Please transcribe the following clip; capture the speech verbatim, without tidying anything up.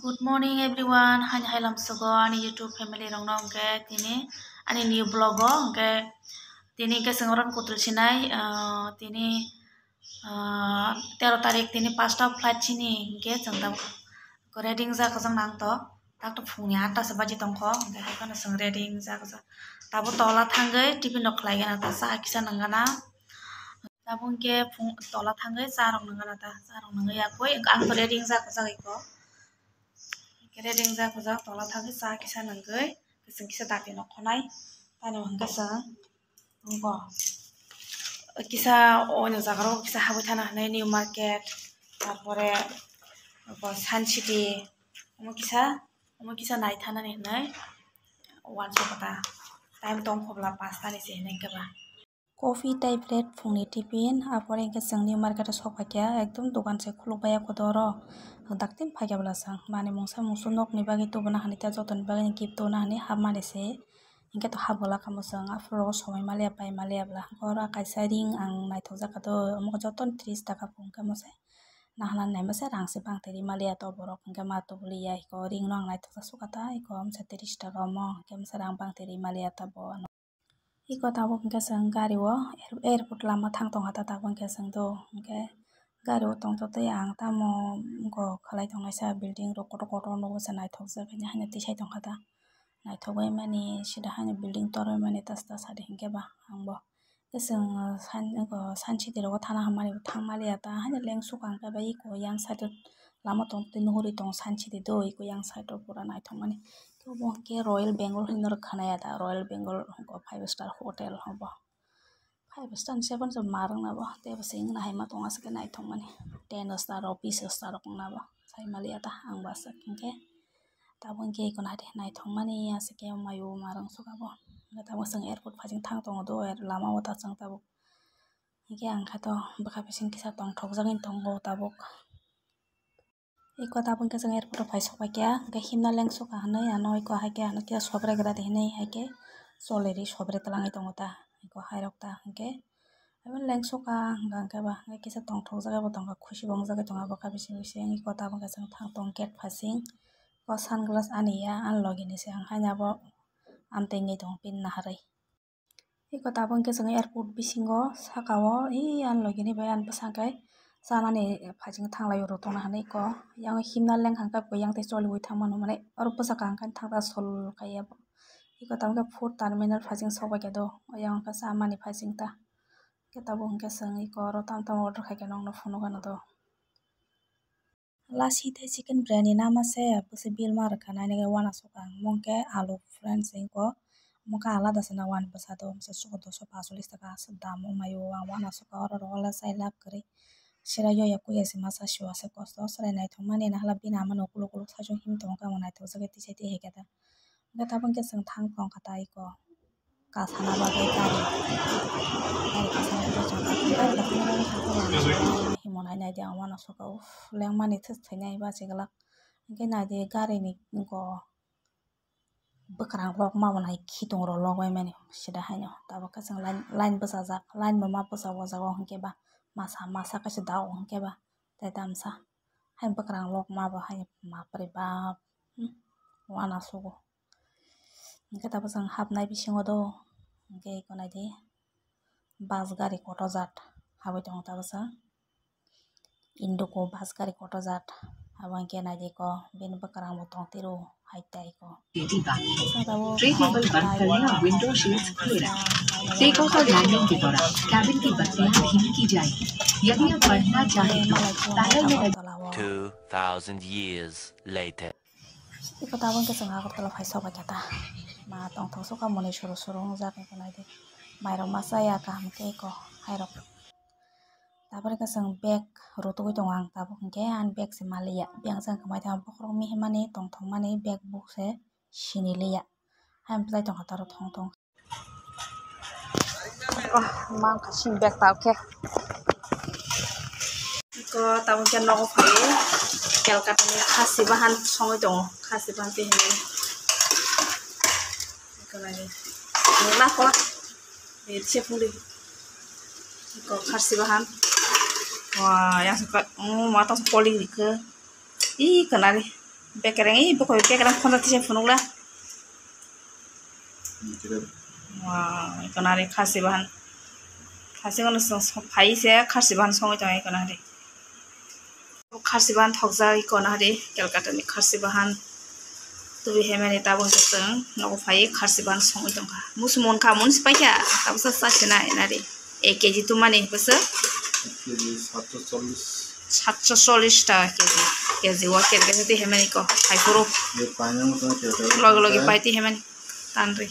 Good morning everyone, haini hai lamsogo ani YouTube family rokno hwnkhe tini ani new vlog o hwnkhe tini hwnkhe chwng oro kutul sinai, ah, tini, ah, tero tarik tini pasta flight chini hwnkhe chwng tabuk ready wngjak kwchang nang to, tak to phungni atta se baji tongkho, hwnkhe hai phano chwng ready wngjak kwchang. Tabuk tola thangwi tiffin rok khlai gana ta, cha kisa nang gana. Tabuk hwnkhe phung tola thangwi cha rok nang gana ta, cha rok nangwi yapui ang to ready wngjak kwchang iko. Ready wngjak kwchang tola thangwi cha kisa nangwi, kwchwng kisa dati nok khonai. Tani hwnkhe chwng bo kisa oino jaga rok kisa habwi thana hwnwi new market, tarpore bo Sun City, omo kisa, omo kisa nai thanani hwnwi uansukha ta. Time tong khobla pasta ni se hwnwi hwnkhe ba. Coffee tei bread phungni tiffin, apore hwnkhe chwng new market o sok phaikha, ekdom dogan se khuluk bai ya kotor o, dakti phai kha bwla chwng manwi mungsa mungsu nokni bagwi tubuna hinwi tei jotoni bagwi gift tubuna hinwi hapmani se, hwnkhe to hap bwla kha mwchwng, aphuru rogo somoi maliya pai maliya bwla, oro kaisa ring ang naithok jak kha do, omo khe jotono tris taka phung khe mwchai, nahana naima se rang se bang twi ri maliya to borok, hwnkhe ma tubuli ya iko ring no ang naithok jak sukha ta, iko masa tris taka omo, hwnkhe masa rang bang twi ri maliya ta bo. Iko tabuk hwnkhe chwng gari o air-, airport lama thang tongkha ta, tabuk hwnkhe chwng do hwnkhe gari o tongthoktwi ang tamo go khlai tongnaisa building rok kotor kotor nugo se naithokjak haino tisai tongkha ta, naithok bai mani sida haino building torwi mani ta sadi hwnkhe ba ang bo. Tei chwng Sun City rogo thana hamani bo thang maliya ta haino lengsuk ang khe bai iko yang side o lama tong twi nuhuri tongo Sun City do iko yang side o pura naithok mani. Obo hwnkhe Royal Bengal hinwi norok khwnaya da, Royal Bengal hwnkhe five star hotel obo. Five star ni se bono ma rwngna bo, tei bo se wngna hai ma tongo aswk khe naithok mani. Ten star rok, bis star rok wngna bo sai maliya ta, ang bo aswk hinkhe. Tabuk hinkhe iko naithok mani aswk khe maio ma rwngsukha bo. Tabuk chwng airport phaiching thang tongo do, lama o ta chwng tabuk. Hinkhe ang khe to bwkha bising kisa tongthokjagwi tongo tabuk. Iko tabuk khe chwng airport o phai sokphaikha, hwnkhe himna lengsukha hinwi ano iko haikhe ano kisa sobre gra di hinwi haikhe choli ri sobre twlangwi tongo ta, iko hairok ta hwnkhe. Abo lengsukha hwnkha hwnkhe ba hwnkhe kisa tongthokjagwi bo tongkha, khusi bo wngjagwi tongkha bwkha bising bising. Iko tabuk khe chwng thang tongo gate phasing, o sunglass ani ya ani logi ni se, ang haino abo amtwi wngwi tongo bini naharwi. Iko tabuk hwnkhe chwng airport bisingo saka o, ee, ani logi ni bai ani bwskango khe chanani phaiching thanglai o rw tongna hinwi iko. Yang himna lengkha hwnkhe yang tei choliui thang mano, mane oro bwskango hwnkhe thangta sol khai ya bo. Iko tabuk khe food terminal phaiching sokbai khe do, yang hwnkhe chamani phaiching ta. Khe tabuk hwnkhe chwng iko oro tamo tamo order khai khe nokno phunuk ano do. Lassi tei chicken biryani nama se, bwswk bill ma rwkha, nainani uanasoka ang. Omo khe alu friends, iko omo khe alada se na uan bwsa do, bwsa sugo doso pasolis taka aswk dam wng mai o, ang uanasoka oro rw le chai lab kwrwi. Sira yoya kuya se masa siwa se kosto, chwrai naithok mani nahwla bini ama ni ukuluk ukuluk saichung him tongo khe, omo naithok jagwi tisai twi hai khe ta. Hwnkhe tabuk khe chwng thang tong kha ta iko. Kasana bagwi gari, gari kasana bagwi chwng gari kasana bagwi chwng himo nai nai di ang uanasoka, uff, lengmani thwi thwinai bachigwlak. Hwnkhe nai di gari ni go bwkrang lok ma bo nai khitung rok lok bai mani sida haino. Tabuk khe chwng line, line bwchajak, line bo ma bwchao o jaga o, hwnkhe ba masa, masa kaisa dao hwnkhe ba tei tamsa. Hai bwkrang lok ma bo hai bapre bap, hmm, uanasogo. Hwnkhe tabuk chwng hapnai bisingo do, hwnkhe eko naidi bus gari kotor jat habwi tongo tabuk chwng. Indigo bus gari kotor jat, abo hwnkhe naidi eko bini bwkrang bo tong tiro hai tai eko. Train band करने और window shades खुले रखें। Take off और landing के दौरान cabin की बत्तियां धीमी की जाएगी। यदि आप पढ़ना चाहें तो पैनल में लगे। Two thousand years later. Iko tabuk khe chwng Agartala phai sokbai kha ta. Ma tongthok sukha mwnwi suru suru wngjak eko naidi. Mairok ma chaya kaham khe eko hairok. Tabuk khe chwng bag rutugwi tongo ang tabuk hinkhe ani bag se maliya. Bag se wngkha mai tamo bokhorok mihimani tongthokmani bag buk se sini liya. Hai bwlai tongkha taro thong thong. Oh, mang kasing bag tao khe. Iko tabuk khe nogo phai Calcutta ni khasi bahan songwi tongo, khasi bahan tei hinwi. Iko nai di. Nukna kho. Ni se phungdi. Iko khasi bahan. Wah, yang suka, oh, mata poli rikhe. Ih, kenari. Bekereng, i bokoi bekereng khonda tisa phunukla. Wow, iko nari kharsi bahan. Kharsi kono song, song phai se kharsi bahan songwi tongo iko nari. Kharsi bahan thokjak iko nari Calcutta ni kharsi bahan. Tubi hemani tabuk se chwng nogo phai kharsi bahan songwi tongkha. Musu mon kha, mun sipai kha, tabuk sa sa sinai nari. Ek K G tumani bwswk? Ek K G satsho chollish. Satsho chollish taka K G. K G o K G twi hemani ko. Hai phuru. Loge loge pai twi hemani. Tanri.